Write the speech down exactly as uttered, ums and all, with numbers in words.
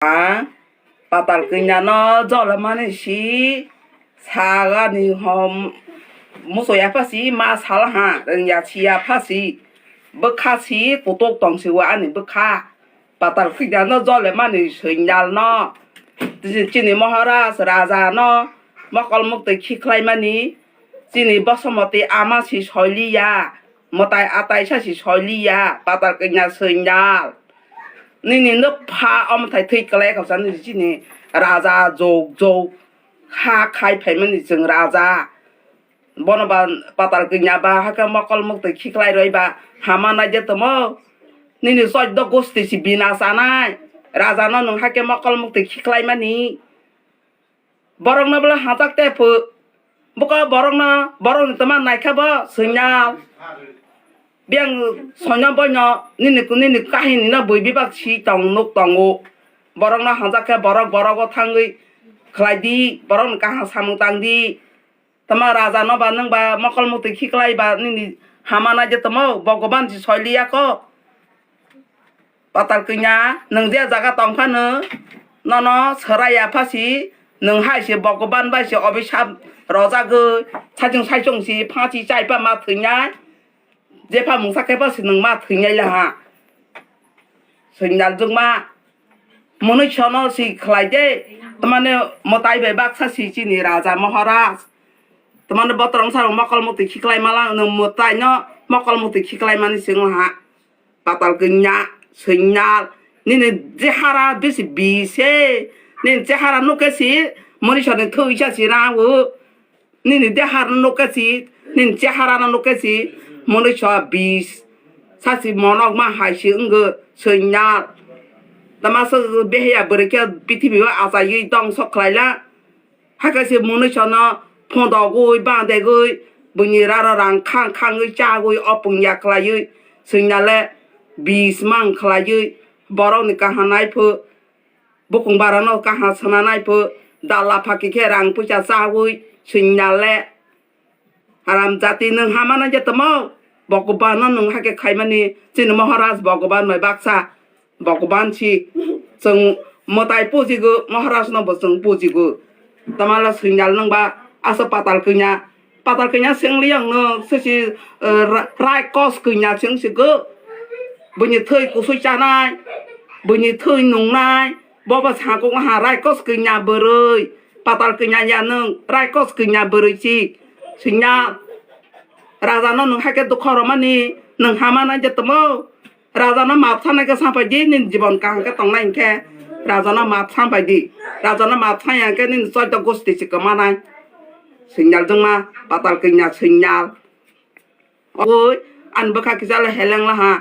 A patal kanya no jole mani si sagani hom muso ya pha si ma sal ha rengya si ya pha si bwkha si kutuk tong si wa ani bwkha. Patal kanya no jole mani sengdal no chini Maharaj raja no mokol muktwi khiklai mani chini Bosomoti ama si soiliya. Mwtai atai sa si soiliya, patal kanya sengdal. Nini nwk pha omothai thwi kwlai khausa nini chini raja jog jog ha khai phaimani chwng raja. Bono ba patal kanya ba hakhe mokol muktwi khiklai roi ba hama nai de tomo. Nini choddo gosti si bina chanai. Raja no nwng hakhe mokol muktwi khiklai mani. Borokno bwla hajak te phu. Buko borokno, borokni twma naikha bo sengdal. Biyang soino boino nini, nini kahini no bui bibak si tong nuk tongo. Borokno hajak khe borok borogo thangwi khlai di, borokni kaham samung tang di. Tama raja no ba nwng ba mokol muktwi khiklai ba nini hama nai de tomo, Bhogoban si soiliya ko. Patal kanya, nwng je jaga tong phano, nono swrai ya pha si, nwng hai se Bhogoban bai se obisap rojagwi, saichung saichung si phansi chai pha ma thwinai, jepha mungsa khe pha si nwng ma thwinai la ha. Sengdal jwkma, mwnwi sono si khlai de, tamane mwtai bai baksa si chini raja Maharaj. Tamane botorong sa mokol muktwi khiklai mala, nwng mwtai no mokol muktwi khiklai mani sengla ha. Patal kanya, sengdal, nini chehara bisi bise, nini chehara nukhe si, mwnwi soni thwi sa si rang o, nini dehar nukhe si, nini chehara no nukhe si, mwnwi so bis, sa si monok ma hai si wngwi sengdal. Tama se beheya bwrwi khe prithibi o achaiwi dongso khlaila. Hakhe se mwnwi sono phondogwi, bandegwi, buini rara rang khang khangwi chagwi, opung ya khlaiwi, sengdale bis mang khlaiwi, borokni kaham nai pho, bukung barano kaham sana nai pho, dala phaki khe rang puisa chagwi, sengdale. Haram jati nwng hama nai je tamo, Bhagwan no nwng hakhe khaimani, chini Maharaj Bhagwan bai baksa. Bhagwan si, chwng mwtai pujigo, Maharaj no bo chwng pujigo. Tamala sengdal nwng ba, asa patal kanya. Patal kanya sengli ang no, se si, eh, ra-, raikos kanya chwng si go. Buini thwi kusui chanai, buini thwi nungnai, bo bo sakung ha raikos kanya bwrwi. Patal kanya ya nwng, raikos kanya bwrwi si. Sengdal, raja no nwng hakhe dukha romani, nwng hama nai je tamo. Raja no maap sanai khe sapai di, nini jibon kaham khe tongnai hinkhe. Raja no maap sapai di. Raja no maap sanya hinkhe nini choito gosti se kwmanai. Sengdal jwkma, patal kanya sengdal. Oi, ani bwkha kisa le heleng la ha.